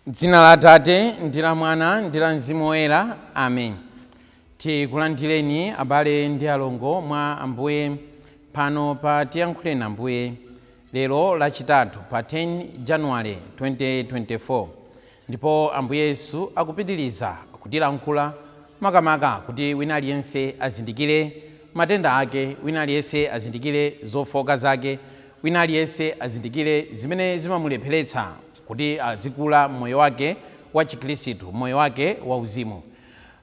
Dzina la Atate ndi la Mwana ndi la Mzimu Woyera, amen. Tikulandireni abale ndi alongo mwa Ambuye pano pa Tiyankhuleni Ambuye lero Lachitatu pa 10 January 2024. Ndipo Ambuye Yesu akupitiriza kutilankhula makamaka kuti wina aliyense azindikire matenda ake, wina aliyense azindikire zofooka zake, wina aliyense azindikire zimene zimamulepheretsa kuti azikula m'moyo wake wa Chikhristu, m'moyo wake wauzimu.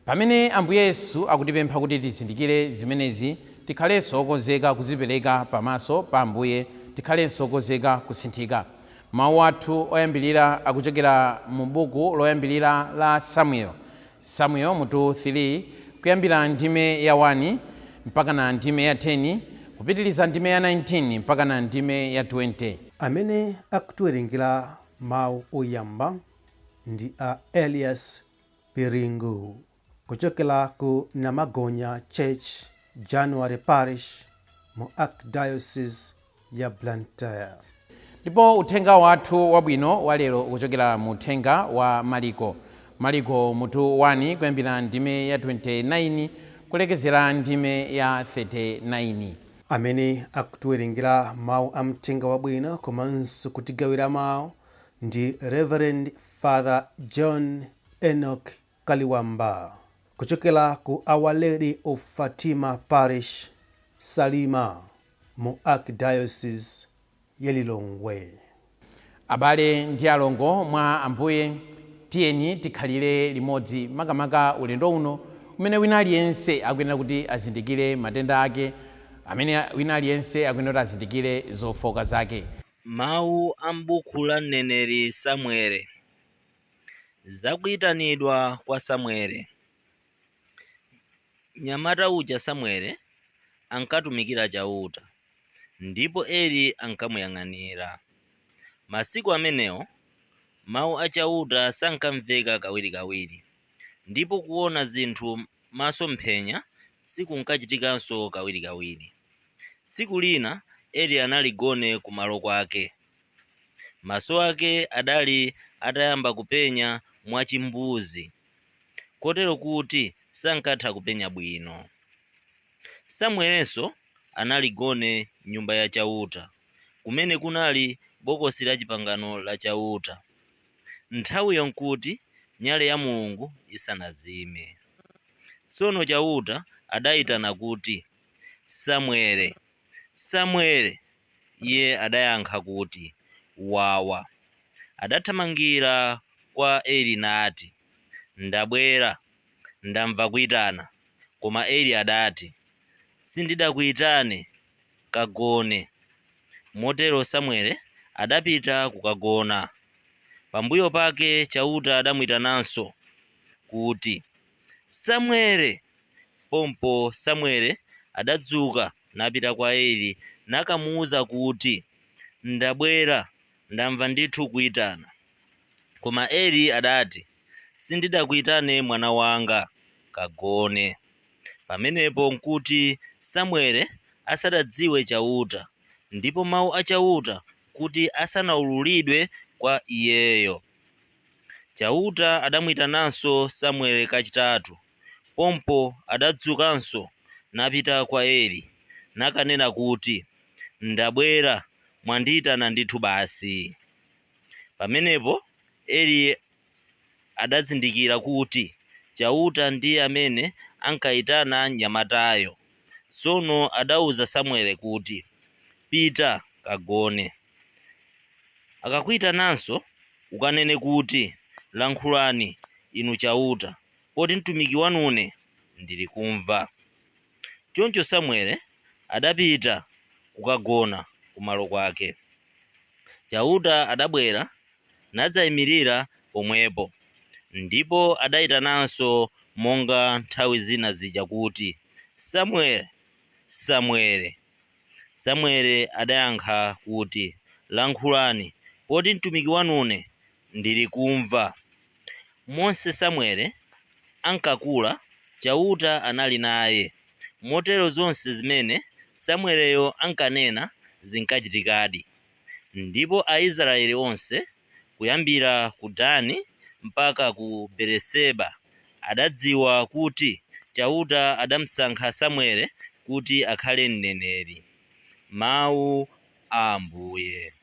Pamene Ambuye Yesu akutipempha kuti tizindikire zimenezi, tikhalenso okonzeka kuzipereka pamaso pa Ambuye, tikhalenso okonzeka kusinthika. Mawu athu oyambilira akuchokera mu buku loyambilira la Samuel, Samuel mutu 3, kuyambira ndime ya 1 mpakana ndime ya 10, kupitiliza ndime ya 19 mpakana ndime ya 20. Amene akutiwerengera mawu oyamba ndi a Elias Piringu kuchokera ku Namagonya Church, January Parish mu Archdiocese ya Blantyre. Ndipo uthenga wathu wabwino wa lero ukuchokera mu uthenga wa Maliko, Maliko mutu 1 kuyambira ndime ya 29 kulekezera ndime ya 39. Amene akutiwerengera mawu a mthenga wabwino komanso kutigawira mawu ndi Rev Father John Enock Kaliwamba kuchokera ku Our Lady of Fatima Parish, Salima mu Archdiocese ya Lilongwe. Abale ndi alongo mwa Ambuye, tiyeni tikhalire limodzi makamaka ulendo uno umene wina aliyense akuyenera kuti azindikire matenda ake, amene wina aliyense akuyenera kuti azindikire zofooka zake. Mawu a m'buku la mneneri Samuele. Za kuitanidwa kwa Samuele. Mnyamata uja Samuele ankatumikira Chauta, ndipo Eli ankamuyang'anira. Masiku amenewo mau a Chauta sankamveka kawirikawiri, ndipo kuwona zinthu masomphenya sikunkachitikanso kawirikawiri. Tsiku lina Eli anali gone kumalo kwake. Maso ake adali atayamba kupenya mwachimbuzi, kotero kuti sankatha kupenya bwino. Samuelenso anali gone m'Nyumba ya Chauta, kumene kunali Bokosi lachipangano la Chauta. Nthawiyo nkuti nyale ya Mulungu isanazime. Tsono Chauta adaitana kuti, Samuele! Samuele! Iye adayankha kuti, Wawa. Adathamangira kwa Eli nati, Ndabwera, ndamva kuitana. Koma Eli adati, Sindidakuitane, kagone. Motero Samuele adapita kukagona. Pambuyo pake Chauta adamuitananso kuti, Samuele! Pompo Samuele adadzuka napita kwa Eli nakamuuza kuti, Ndabwera, ndamva ndithu kuitana. Koma Eli adati, Sindidakuitane mwana wanga, kagone. Pamenepo nkuti Samuele asadadziwe Chauta, ndipo mau a Chauta nkuti asanaululidwe kwa iyeyo. Chauta adamuitananso Samuele kachitatu. Pompo adadzukanso napita kwa Eli, nakanena kuti, Ndabwera, mwandiitana ndithu basi. Pamenepo Eli adazindikira kuti Chauta ndiye amene ankaitana mnyamatayo. Tsono adauza Samuele kuti, Pita kagone. Akakuitananso, ukanene kuti, Lankhulani, Inu Chauta, poti mtumiki wanune ndilikumva. Choncho Samuele adapita kukagona kumalo kwake. Chauta adabwera nadzaimirira pomwepo, ndipo adaitananso monga nthawi zina zija kuti, Samuele! Samuele! Samuele adayankha kuti, Lankhulani, poti mtumiki wanune ndilikumva. Monse Samuele ankakula, Chauta anali naye. Motero zonse zimene Samueleyo ankanena zinkachitikadi. Ndipo Aisraele onse, kuyambira ku Dani mpaka ku Beereseba, adadziwa kuti Chauta adamsankha Samuele kuti akhale mneneri. Mau a Ambuye.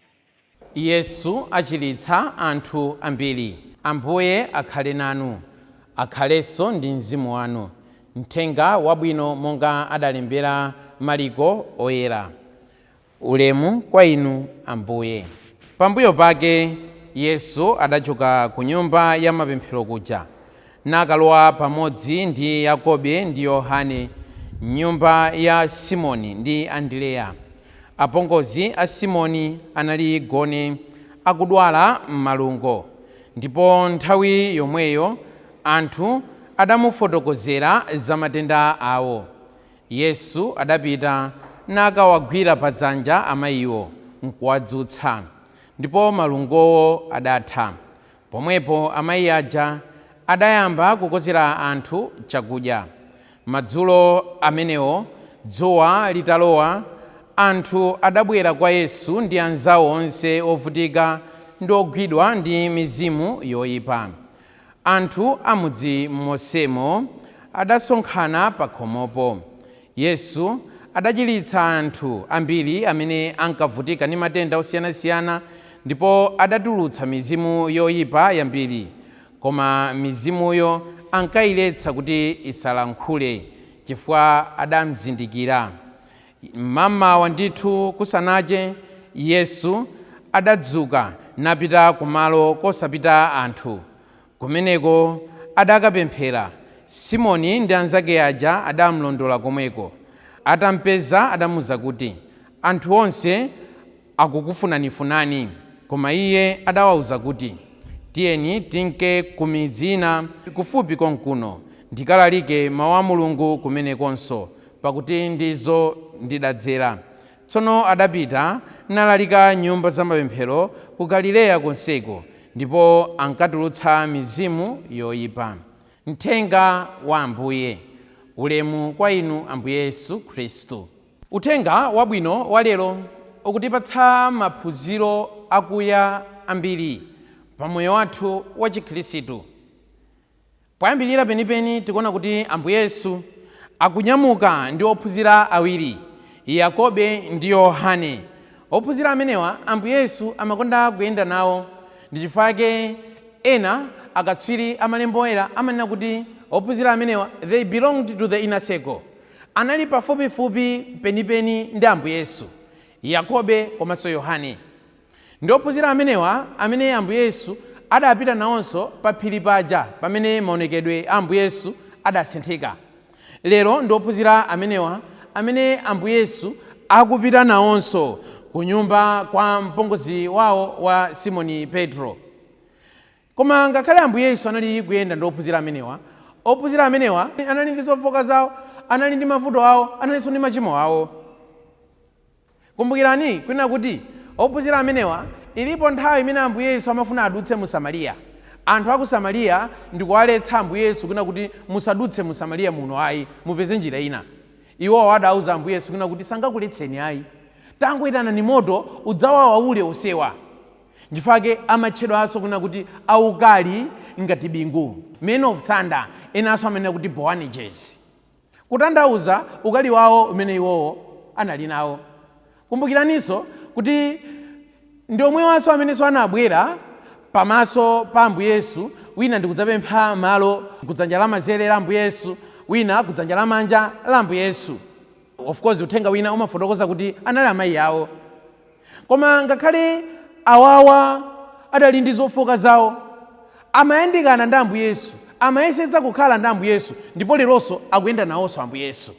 Yesu achiritsa anthu ambiri. Ambuye akhale nanu, akhalenso ndi mzimu wanu. Mthenga wabwino monga adalembera Mariko oyera. Ulemu kwa inu Ambuye. Pambuyo pake Yesu adachoka ku nyumba ya mapemphero kuja, nakalowa pamodzi ndi Yakobe ndi Yohane m'nyumba ya Simoni ndi Andileya. Apongozi a Simoni anali gone akudwala m'malungo, ndipo nthawi yomweyo anthu adamufotokozera za matenda awo. Yesu adapita nakawagwira padzanja amayiwo nkuwadzutsa, ndipo malungowo adatha. Pomwepo amayi aja adayamba kukonzera anthu chakudya. Madzulo amenewo, dzuwa litalowa, anthu adabwera kwa Yesu ndi anzawo onse ovutika ndi ogwidwa ndi mizimu yoyipa. Anthu amudzi monsemo adasonkhana pakhomopo. Yesu adachiritsa anthu ambiri amene ankavutika ndi matenda osiyanasiyana, ndipo adatulutsa mizimu yoyipa yambiri, koma mizimuyo ankayiletsa kuti isalankhule, chifukwa adamzindikira. Mmamawa ndithu kusanache, Yesu adadzuka napita kumalo kosapita anthu. Kumeneko adakapemphera. Simoni ndi anzake aja adamlondola komweko. Atampeza adamuwuza kuti, anthu onse akukufunanifunani. Koma iye adawawuza kuti, tiyeni tinke ku midzi ina kufupi konkuno, ndikalalike mawu a Mulungu kumenekonso, pakuti ndizo ndidadzera. Tsono adapita nalalika nyumba za mapemphero ku Galileya konseko, ndipo ankatulutsa mizimu yoyipa. Mthenga wa Ambuye. Ulemu kwa inu Ambuye Yesu Khristu. Uthenga wabwino wa lero ukutipatsa maphunziro akuya ambiri pa moyo wathu wa Chikhristu. Poyambirira penipeni tikuona kuti Ambuye Yesu akunyamuka ndi ophunzira awiri, Yakobe ndi Yohane. Ophunzira amenewa Ambuye Yesu amakonda kuyenda nawo, ndi chifukwa chake ena akatswiri amalembo oyera amanena kuti ophunzira amenewa they belonged to the inner circle, anali pafupifupi penipeni ndi Ambuye Yesu, Yakobe komanso Yohane. Ndi ophunzira amenewa amene Ambuye Yesu adapita nawonso pa phiri paja pamene maonekedwe a Ambuye Yesu adasinthika. Lero ndi ophunzira amenewa amene Ambuye Yesu akupita nawonso ku nyumba kwa mpongozi wawo wa Simoni Petro. Koma ngakhale Ambuye Yesu anali kuyenda ndi ophunzira amenewa, ophunzira amenewa anali ndi zofoka zawo, anali ndi mavuto awo, analinso ndi machimo awo. Kumbukirani kunena kuti ophunzira amenewa, ilipo nthawi imene Ambuye Yesu amafuna adutse mu Samariya. Anthu aku Samariya ndikuwaletsa Ambuye Yesu kunena kuti musadutse mu Samariya muno ayi, mupeze njira ina. Iwowo adauza Ambuye Yesu kunena kuti sangakuletseni ayi, tangoyitanani moto udzawawaule onsewa. Nchifukwa amatchedwanso kunena kuti aukali ngati bingu, men of thunder, enanso amanena kuti Boanerges, kutanthauza ukali wawo umene iwowo anali nawo. Kumbukiraninso kuti ndi omwewanso amenenso anabwera pamaso pa Ambuye Yesu, wina ndikudzapempha malo kudzanja lamanzere la Ambuye Yesu, wina kudzanja lamanja la Ambuye Yesu. Of course uthenga wina umafotokoza kuti anali amayi awo. Koma ngakhale awawa adali ndi zofoka zawo, amayandikana ndi Ambuye Yesu, amayesetsa kukhala ndi Ambuye Yesu, ndipo leronso akuyenda nawonso Ambuye Yesu.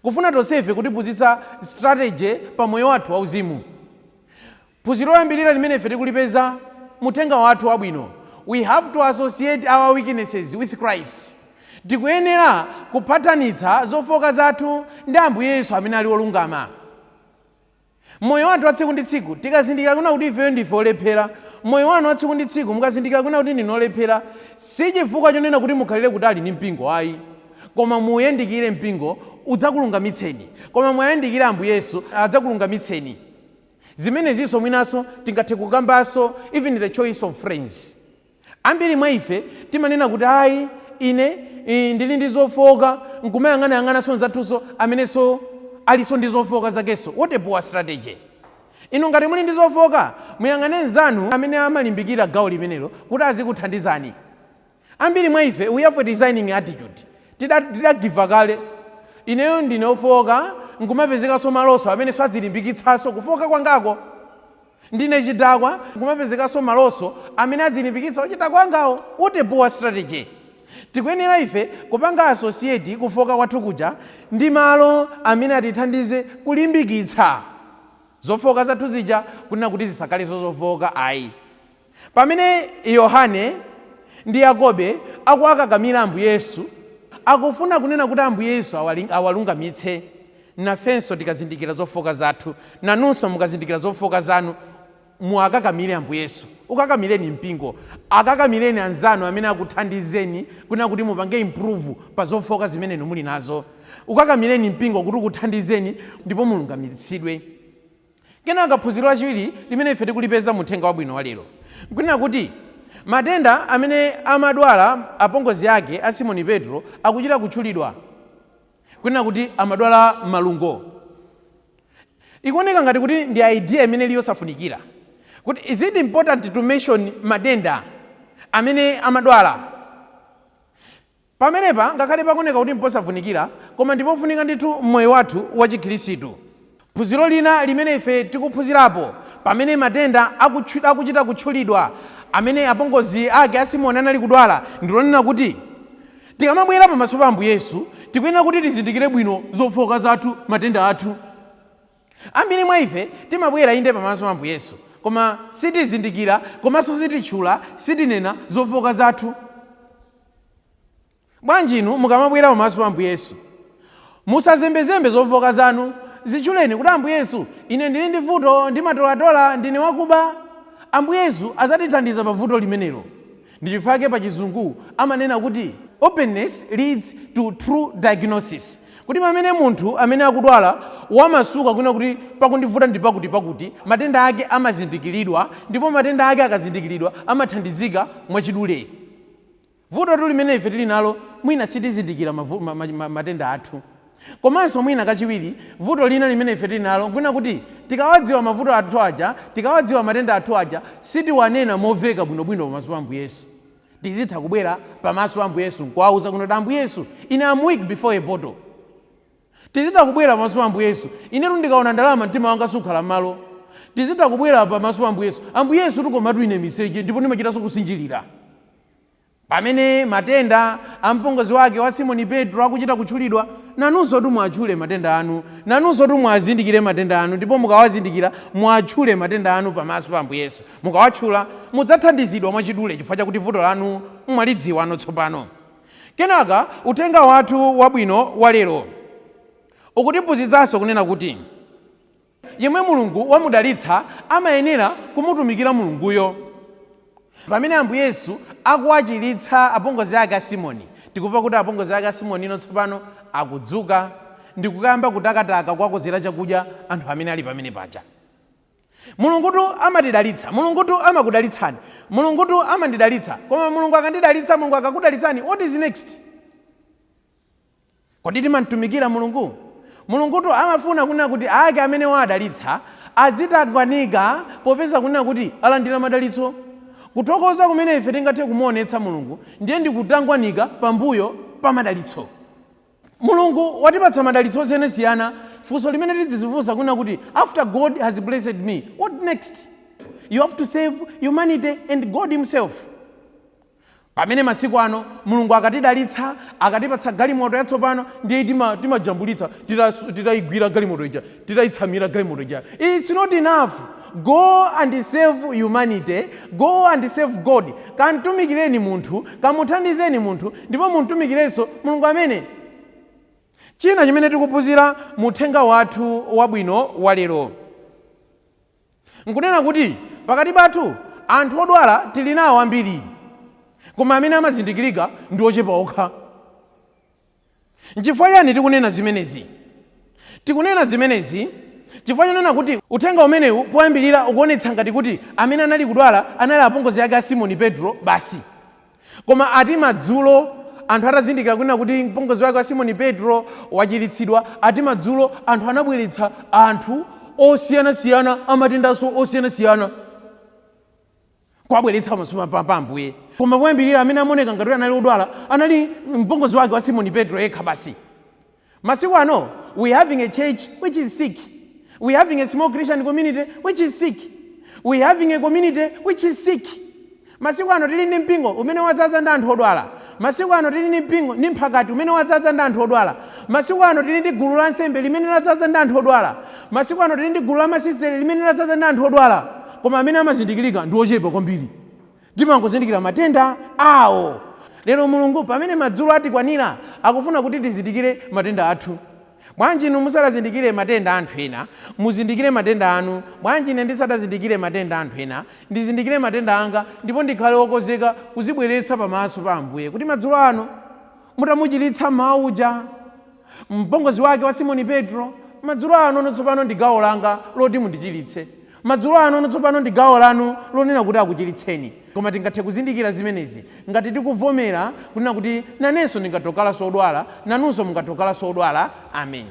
Kufuna tonsefe kutiphunzitsa strategy pa moyo wathu wauzimu. Phunziro loyambirira limene ife tikulipeza muthenga wathu wabwino, we have to associate our weaknesses with Christ. Tikuyenera kuphathanitsa zofoka zathu ndi Ambuye Yesu amene ali wolungama. Moyo wathu wa tsiku ndi tsiku, tikazindikira kuna kuti ifeyo ndife olephera, Moyo wanu wa tsiku ndi tsiku, mukazindikira kunena kuti ndinu olephera, si chifukwa chonena kuti mukhalire kutali ndi mpingo ayi, koma muyandikire mpingo udzakulungamitseni, koma muyandikire Ambuye Yesu adzakulungamitseni. Zimenezinso mwinanso tingathe kukambanso even the choice of friends. Ambiri mwa ife timanena kuti, "Ayi, ine ndili ndi zofoka," nkumayang'anayang'ananso nzathunso amenenso alinso ndi zofoka zakenso. What a poor strategy! Inu ngati muli ndi zofoka, muyang'ane nzanu amene amalimbikira gawo limenelo kuti azikuthandizani. Ambiri mwa ife, we have a resigning attitude. Tidagiva kale, "Ineyo ndine ofoka," nkumapezekanso maloso amene sadzilimbikitsanso kufoka kwangako. "Ndine chidakwa," nkumapezekanso maloso amene adzilimbikitsa uchidakwa wangawo. What a poor strategy! Tikuyenera ife kupanga associate kufoka kwathu kuja ndi malo amene atithandize kulimbikitsa zofoka zathu zija, kunena kuti zisakhalenso zofoka ayi. Pamene Yohane ndi Yakobe akuakakamira Ambuye Yesu, akufuna kunena kuti Ambuye Yesu awalungamitse. Nafenso tikazindikira zofoka zathu, nanunso mukazindikira zofoka zanu, muakakamire Ambuye Yesu, ukakamireni mpingo, akakamireni anzanu amene akuthandizeni kunena kuti mupange improve pa zofoka zimene muli nazo. Ukakamireni mpingo kuti ukuthandizeni ndipo mulungamitsidwe. Kenaka phunziro lachiwiri limene ife tikulipeza mu uthenga wabwino wa lero nkunena kuti matenda amene amadwala apongozi ake a Simoni Petro akuchita kutchulidwa kunena kuti amadwala malungo. Ikuoneka ngati kuti ndi idea imene ili yosafunikira, kuti is it important to mention matenda amene amadwala pamenepa? Ngakhale pakuoneka kuti mposafunikira, koma ndipofunika ndithu mmoyo wathu wa Chikhristu. Phunziro lina limene ife tikuphunzirapo pamene matenda akuchita kutchulidwa amene apongozi ake a Simoni anali kudwala ndilonena kuti tikamabwera pamaso pa Ambuye Yesu, tikuyenera kuti tizindikire bwino zofoka zathu, matenda athu. Ambiri mwa ife timabwera inde pamaso pa Ambuye Yesu, koma sitizindikira komanso sititchula, sitinena zofoka zathu. Bwanji inu mukamabwera pamaso pa Ambuye Yesu, musazembezembe zofoka zanu? Zitchuleni kuti, "Ambuye Yesu, ine ndili ndi vuto, ndimatolatola, ndine wakuba." Ambuye Yesu adzatithandiza pa vuto limenelo. Ndi chifukwa pa Chizungu amanena kuti openness leads to true diagnosis, kuti pamene munthu amene akudwala wamasuka kunena kuti pakundivuta ndi pakuti pakuti, matenda ake amazindikiridwa, ndipo matenda ake akazindikiridwa amathandizika mwachidule. Vuto tu limene ife tili nalo, mwina sitizindikira matenda athu. Komanso mwina kachiwiri, vuto lina limene ife tili nalo nkunena kuti tikawadziwa mavuto athu aja, tikawadziwa matenda athu aja, sitiwanena moveka bwinobwino pamaso pa Ambuye Yesu. Tizitha kubwera pamaso pa Ambuye Yesu nkuwauza kuno kuti, "Ambuye Yesu, ine am weak before a bottle." Tizitha kubwera pamaso pa Ambuye Yesu, "Inetu ndikaona ndalama mtima wanga sukhala m'malo." Tizitha kubwera pamaso pa Ambuye Yesu, "Ambuye Yesu, tikomatu ine miseche ndipo ndimachitanso kusinjirira." Pamene matenda a mpongozi wake wa Simoni Petro akuchita kutchulidwa, nanunso tu mwatchule matenda anu, nanunso tu mwazindikire matenda anu, ndipo mukawazindikira mwatchule matenda anu pamaso pa Ambuye Yesu. Mukawatchula mudzathandizidwa mwachidule chifukwa chakuti vuto lanu mwalidziwano tsopano. Kenaka uthenga wathu wabwino wa lero ukutiphunzitsanso kunena kuti yemwe Mulungu wamudalitsa amayenera kumutumikira Mulunguyo. Pamene Ambuye Yesu akuwachiritsa apongozi ake a Simoni, tikumva kuti apongozi ake a Simoni ino tsopano akudzuka ndi kukayamba kutakataka kuwakonzera chakudya anthu amene ali pamene paja. Mulungutu amatidalitsa, Mulungutu amakudalitsani, Mulungutu amandidalitsa, koma Mulungu akandidalitsa, Mulungu akakudalitsani, what is next? Kodi timamtumikira Mulungu? Mulungutu amafuna kunena kuti ake amene waadalitsa adzitangwanika popeza kunena kuti alandira madalitso. Kuthokoza kumene ife tingathe kumuonetsa Mulungu ndiye ndi kutangwanika pambuyo pa madalitso. Mulungu watipatsa madalitso osiyanasiyana. Funso limene tidzizifunsa kunena kuti, after God has blessed me, what next? You have to save humanity and God himself. Pamene masiku ano Mulungu akatidalitsa, akatipatsa galimoto yatsopano, ndiye timajambulitsa titayigwira galimoto ija, titayitsamira galimoto ija. It's not enough. Go and save humanity, go and save God. Kamtumikireni munthu, kamuthandizeni munthu, ndipo mumtumikirenso Mulungu amene. China chimene tikuphunzira mu uthenga wathu wabwino wa lero nkunena kuti pakati pathu Anthu odwala tili nawo ambiri, koma amene amazindikirika ndi ochepa okha. Nchifukwa chani tikunena zimenezi? Tikunena zimenezi chifukwa chonena kuti uthenga umenewu poyambirira ukuonetsa ngati kuti amene anali kudwala anali apongozi ake a Simoni Petro basi. Koma ati madzulo anthu atazindikira kunena kuti mpongozi wake wa Simoni Petro wachiritsidwa, ati madzulo anthu anabweretsa anthu osiyanasiyana amatendanso osiyanasiyana kuwabweretsa pamaso pa Ambuye. Koma poyambirira amene amaoneka ngati anali odwala anali mpongozi wake wa Simoni Petro yekha basi. Masiku ano we having a church which is sick, we having a small Christian community which is sick, we having a community which is sick. Masiku ano tili ndi mpingo umene wadzaza ndi anthu odwala. Masiku ano tili ndi mpingo ndi mphakati umene wadzaza ndi anthu odwala. Masiku ano tili ndi gulu la nsembe limene ladzaza ndi anthu odwala. Masiku ano tili ndi gulu la masisiteri limene ladzaza ndi anthu odwala. Koma amene amazindikirika ndi ochepa kwambiri. Timangozindikira matenda awo. Lero Mulungu pamene madzulo atikwanira akufuna kuti tizindikire matenda athu. Bwanji inu musadazindikire matenda a anthu ena, muzindikire matenda anu. Bwanji ine ndisadazindikire matenda a anthu ena, ndizindikire matenda anga ndipo ndikhale wokonzeka kuzibweretsa pamaso pa Ambuye kuti madzulo ano mutamuchiritsa mmawa uja mpongozi wake wa Simoni Petro, madzulo ano tsopano ndi gawo langa loti mundichiritse. Madzulo ano tsopano ndi gawo lanu lonena kuti akuchiritseni. Koma tingathe kuzindikira zimenezi ngati tikuvomera kunena kuti nanenso ndingathe kukhalanso odwala, nanunso mungathe kukhalanso odwala. Amen.